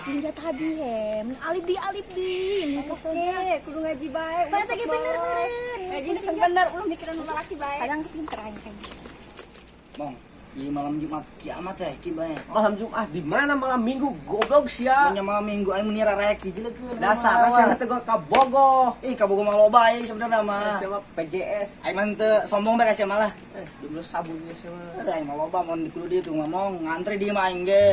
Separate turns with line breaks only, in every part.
Senja tadi he, alif di alif di.
Oke, kudu ngaji bae.
Bahasa ge bener meureun.
Ngaji ini bener, ulah mikiran laki bae.
Kadang pinter aing teh.
Bang, di malam Jumat kiamat teh ki bae.
Malam Jumat di mana malam Minggu goblok sia.
Nya malam Minggu aing mun raya ki jeleukeun.
Dasar sia teh ka Bogo.
Ih, ka Bogo mah loba euy sebenarnya mah.
Sia mah PJS.
Aing mah teu sombong bae ka sia malah.
Eh, jumlah sabunnya sia mah.
Eh, aing mah loba mun di kudu dieu tuh ngomong ngantri di mah aing ge.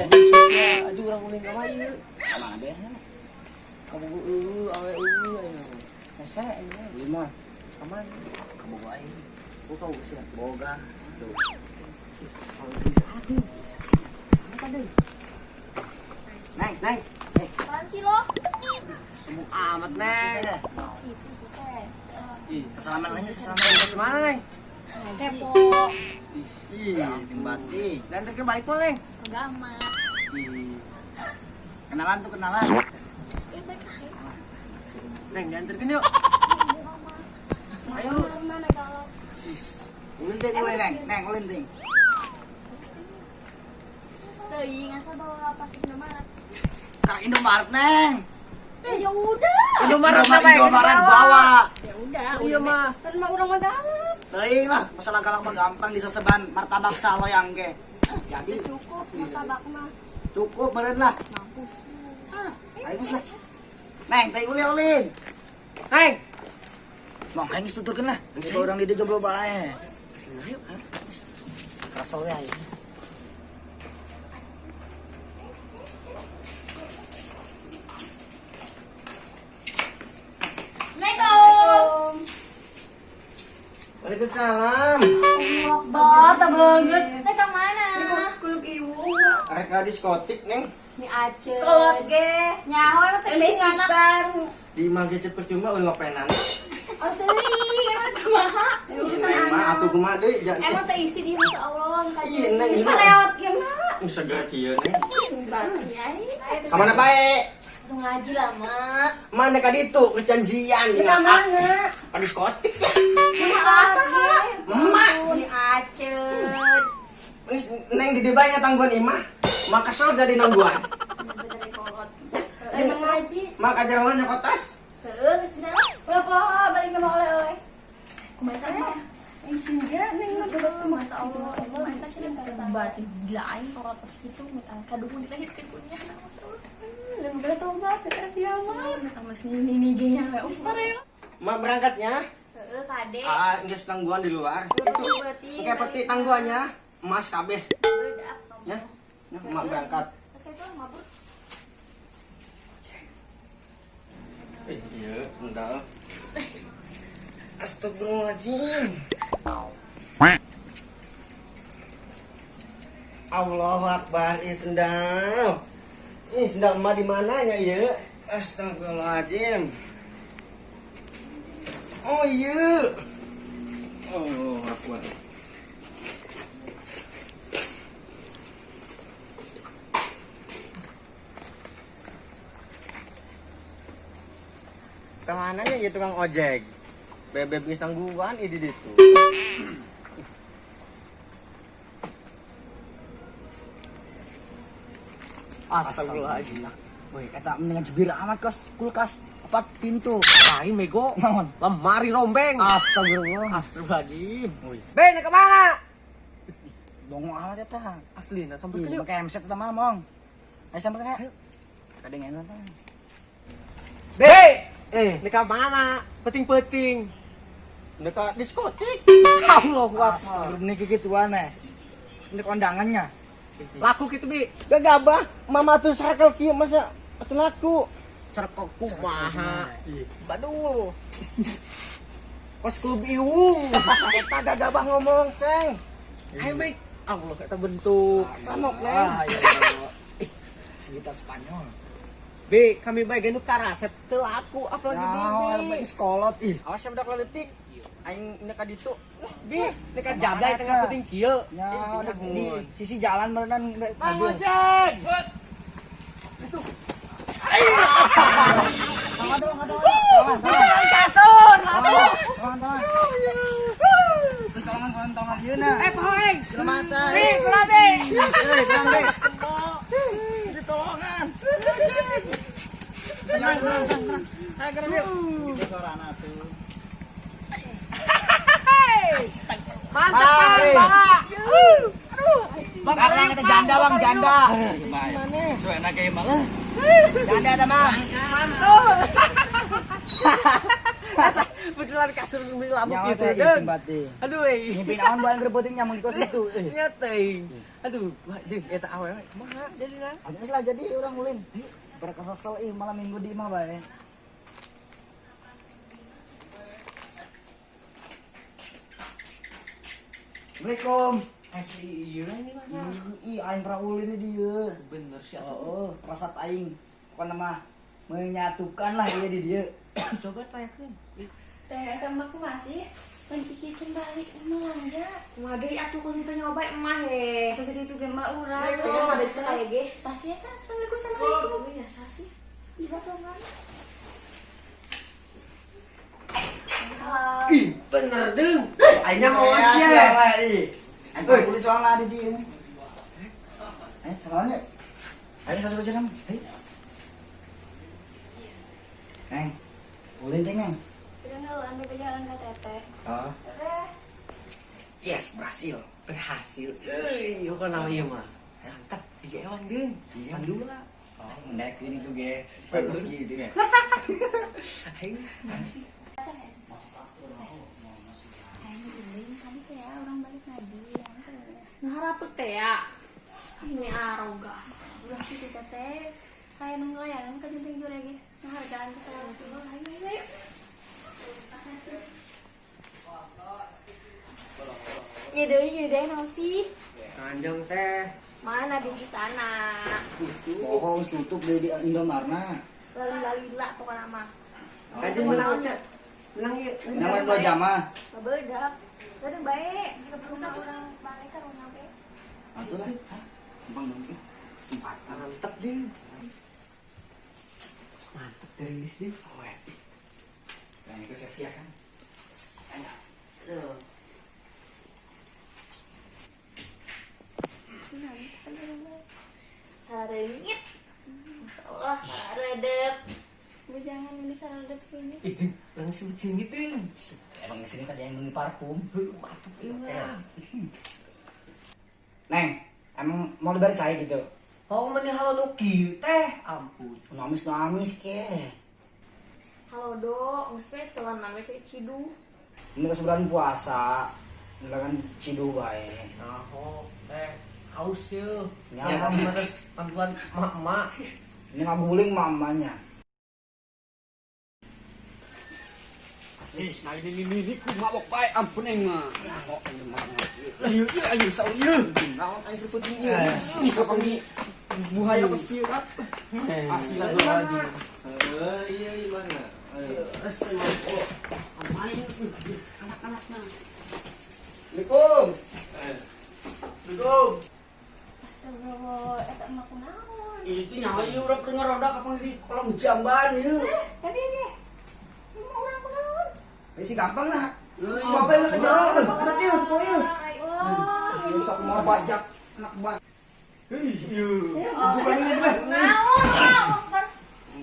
Ya, aduh urang ulin ka mah ieu.
Sama deh.
Ka Bogo eueuh awe eueuh aing. Hese aing mah.
Lima
Aman.
ka Bogo aing.
Gua kau sia.
Boga.
Tuh. Aduh. Apa deh?
Neng,
Neng,
Apaan sih lo?
semu amat Neng.
Itu teh.
Ih,
Sesalaman aja sesalaman.
terus mana Neng?
Kepo.
Ih,
Ih, bati.
dan terus balik mah Neng.
Agama.
Ih,
Kenalan tuh kenalan.
Eh, baik aing.
Neng diantarkan yuk. Ayo.
Mana kalau
Ih,
Ulin ting, ulin neng, neng ulin ting.
teuing asa bawa plastik Indomaret.
Ka Indomaret neng.
Ya, ya udah.
Indomaret apa yang
Indomaret
dibawa?
bawa.
Ya udah,
Iya
udah.
mah.
Kan mah urang mah galak.
Teuing lah, masalah galak mah gampang diseseban martabak salo yang ge. Jadi
Cukup martabak mah.
cukup meureun lah.
Mampus.
Ayo geus lah. Neng, teh ulin ulin.
Neng.
Mong aing geus tuturkeun lah. Geus urang di dieu jomblo bae.
Ayo.
Kesel we aing.
Assalamualaikum.
Waalaikumsalam.
Bata banget. Teh ka mana?
Ini kos kuluk ibu.
Arek ka diskotik, Neng.
Mi Aceh.
Sekolot ge.
Nyaho emang teh
Ini
isi anak.
istighfar.
Di mah gecet percuma ulin ngopenan.
Oh teuing, emang kumaha?
Urusan
Neng mah
anak.
atuh kumaha deui jangan.
Emang teh isi di Masya Allah kaji.
Iya, Neng.
Geus pareot ge mah.
Segera kieu, Neng.
Bati ai.
Ka mana bae?
Langsung ngaji lah, Mak.
Mana ka ditu geus janjian
Ini ka mana?
Ka diskotik ya.
Sama asa.
Emak.
Mi Aceh.
Geus Neng di dieu bae nya tangguhan imah. Mak kesel jadi nangguhan.
Bener kolot.
Emang ngaji.
Mak ajaran nyokot tas.
Heuh, geus bener.
Ulah poho balik nama oleh-oleh.
Kumaha teh?
Ih senja neng mah bebas kumaha
Masya Allah, bati gila aing kolot terus gitu, kaduhun dilahirkeun ku nya.
Dan udah tobat teh kiamat.
Mas ini nih gaya, oh pareo.
Mak berangkatnya.
Heeh, kade.
Ah, geus tangguhan di luar.
Itu berarti.
Oke, peti tangguhannya emas kabeh.
Bedak sombong.
Ya. Ya, mak berangkat.
Terus kayak itu mabuk.
Eh, iya, sendal. Astagfirullahaladzim. Allahu Akbar, ih sendal. Ih, sendal emak di mananya ya? Astagfirullahaladzim. Oh iya. Allahu Akbar. Kemana ya tukang ojek? Bebek geus tangguhan ih di ditu. Astagfirullahaladzim.
Woi, kata mendingan jebir amat kos kulkas empat pintu.
Aing mego
Naon?
lemari rombeng.
Astagfirullah.
Astagfirullahaladzim.
Woi,
Be, nek kemana?
dongo amat eta.
Asli, nah sampai
Ih, make MZ eta mah mong. Ayo sampai ka. Kadengeun tah.
Be, eh, nek kemana? Peting-peting. Nek ka diskotik. Allahu Akbar.
Astagfirullah ini kikituan eh. Terus ini kondangannya.
Laku gitu, Bi. Gagabah, mama tuh sarkel kieu masa atuh laku. Sarkel kumaha? Badul. Kos klub iwung. Eta gagabah ngomong, Ceng. Ayo, Bi. Allah, eta bentuk. Samok, Neng.
Ah, iya, iya. Ih, sekitar Spanyol.
Bi, kami bae genu karasep teu laku apalagi
Ya,
Bi.
geus kolot ih.
Awas ya budak leutik. Aing nek ka ditu. Bi, nek ka jablay tengah penting kieu.
Ya, di sisi jalan merenan
Bang ojek.
Tolong, tolong, tolong.
Kasur.
Tolong, tolong. Tolongan, tolongan, tolongan ieu na.
Eh, poho aing.
Mata.
Bi, kurang bi.
Eh, kurang, Bi.
Ditolongan.
Senang, tenang, tenang. Ayo gerak yuk. Gitu sorana tuh.
Mantap kan, Bang. Aduh.
Bang, kita janda, Bang, janda.
Suena kayak malah.
Janda ada, Bang.
Mantul. Betulan kasur beli lampu
Nyawa
gitu
teh
kan.
berarti.
Aduh, eh.
Ngimpi naon bae ngrebutin nyamuk di kos itu. Eh.
Nya teuing. Aduh, wah, deung eta awewe kumaha jadina?
Aduh lah jadi orang ulin. Berkesel ih malam minggu di imah bae. Assalamualaikum.
Eh si ieu ini mah.
Ih, aing pernah ulin di dieu.
Bener sih.
Oh, perasaan aing. Pokoknya mah menyatukan lah dia di dieu.
Coba tanyakeun.
Teh, eta mah kumaha sih? Kunci kitchen balik melanja.
Kumaha deui atuh kun teu nyoba emah he.
Begitu itu ge mah urang.
Beda sadar sekali ge.
Sasi eta assalamualaikum assalamualaikum.
Oh, ya sasi.
Di batongan.
Ih, bener deung. Aingnya mau
Ya,
sih.
siapa, ih. Aing pernah ulin soalnya di dieu. Eh, soalnya. Ayo sasuk aja dong. Ayo. Neng, ulin teh, Neng.
Udah ngeluan beda jalan ka teteh.
Oh.
Teteh.
Yes, berhasil.
Berhasil. Euy, kok nama ieu mah. Mantap, hiji ewang deung.
Hiji ewang.
Pandua.
Oh, mendek ini tuh ge. Bagus gitu ya.
Aing apa sih?
Aing ulin kamu teh ya urang balik ngaji. Aing teh.
Ngarapet teh ya. Ini aroga.
Ulah kitu teteh. Kayak nu ngelayanan ka jenting jure ge. Ngahargaan ka teh. Ayo ayo ayo.
Iya deui, iya deui naon sih?
Kanjeng teh.
Mana di sana?
Bohong, tutup deh di Indomarna.
Lali-lali lah pokoknya mah.
Kanjeng menang teh. Menang ieu.
Nama dua jam ah.
Babedak. Udah baik.
Jika perlu urang balik ka rumah be.
Atuh lah. Hah? Gampang dong. Ih, kesempatan.
Mantap deung. Mantap dari list deung.
Oh, ya. Nah, itu sia-sia kan? Ayo.
Aduh.
Salah renyit. Masya Allah, salah redep.
Bu jangan ini salah dep ini.
Itu langsung sini deung.
Emang di sini tadi yang beli parfum.
Heuh, mantap ieu mah.
Neng, emang mau lebar cai gitu?
Oh, meni halo nu kieu teh. Ampun.
Namis namis ke.
Halo do, geus we telan name cai cidu.
Ini kesebulan puasa. Ini kan cidu bae.
Nah, oh, teh haus yeuh.
Ya,
Ya, terus pantuan emak-emak.
Ini ngaguling mamanya.
Ih, nah ini ku mabok bae ampun aing mah. Lah ieu ieu aing saur ieu. Naon aing rupeuting ieu. Muka pami buhaya kos kieu kan.
Asli lagi. Eh, iya iya mana?
Assalamualaikum.
Assalamualaikum.
Astagfirullah, eta mah kunaon?
Itu nyawa ieu urang keur ngaroda ka di kolong jamban ieu.
Tadi ge. Mau urang kunaon?
Ini sih gampang lah. Si bapak yang ke jero. Berarti ieu, tuh ieu.
Oh,
Ieu sok mau bajak anak bajak. Ih, ieu. Bukan ini deh.
Naon, naon?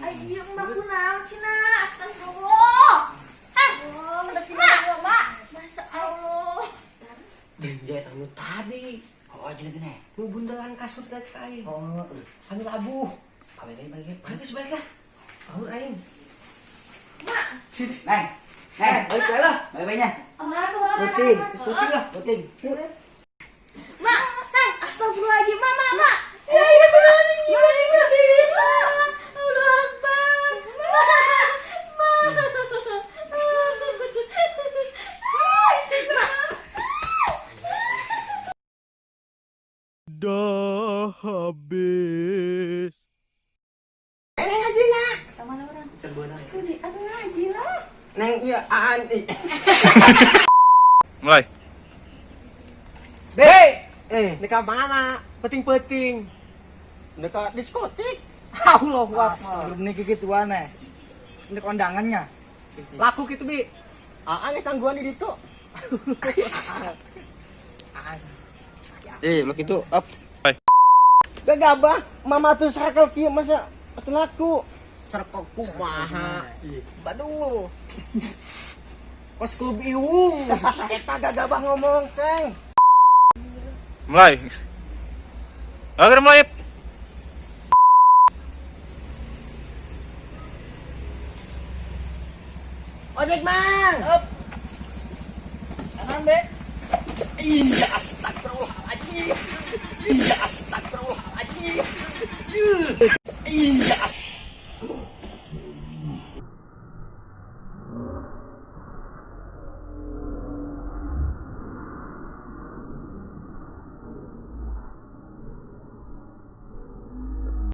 Ai ieu mah kunaon cina? Astagfirullah. Ah,
oh,
Mak, Mak. Masya Allah.
Dan jaya anu tadi.
Oh, aja lagi nih.
Nu buntelan kasur teh cek aing.
Oh,
Anu labuh.
balik lagi, balik.
Mana geus balik lah. Aur aing.
Mak,
Neng, neng,
Balik bae lah.
balik baiknya.
Puting.
Puting,
Puting lah.
puting.
Mak, hai, astagfirullahaladzim, Mak, Mak, Mak. Ya, ini kunaon ini, gimana ini, Mak? Allah Akbar. Mak, Mak. Ah, istighfar.
Dah habis.
Mana urang?
Cerbona.
Tuh di anu ngaji lah.
Neng ieu aan ih.
Mulai.
B. Eh, nika mana? Peting-peting.
Dekat diskotik.
Allahu Akbar.
Astagfirullah, ini gituan eh. Terus ini kondangannya.
Laku kitu bi.
Aa geus tangguhan di ditu. Eh, lo gitu up.
Hai.
Gagabah, mama tuh sakel kieu masa Atuh laku. Serkok kumaha? Badul. Kos klub iwung. Eta gagabah ngomong, Ceng.
Mulai. Oke, mulai.
Ojek, Mang. Up. Kanan, Be. Ih, astagfirullahaladzim.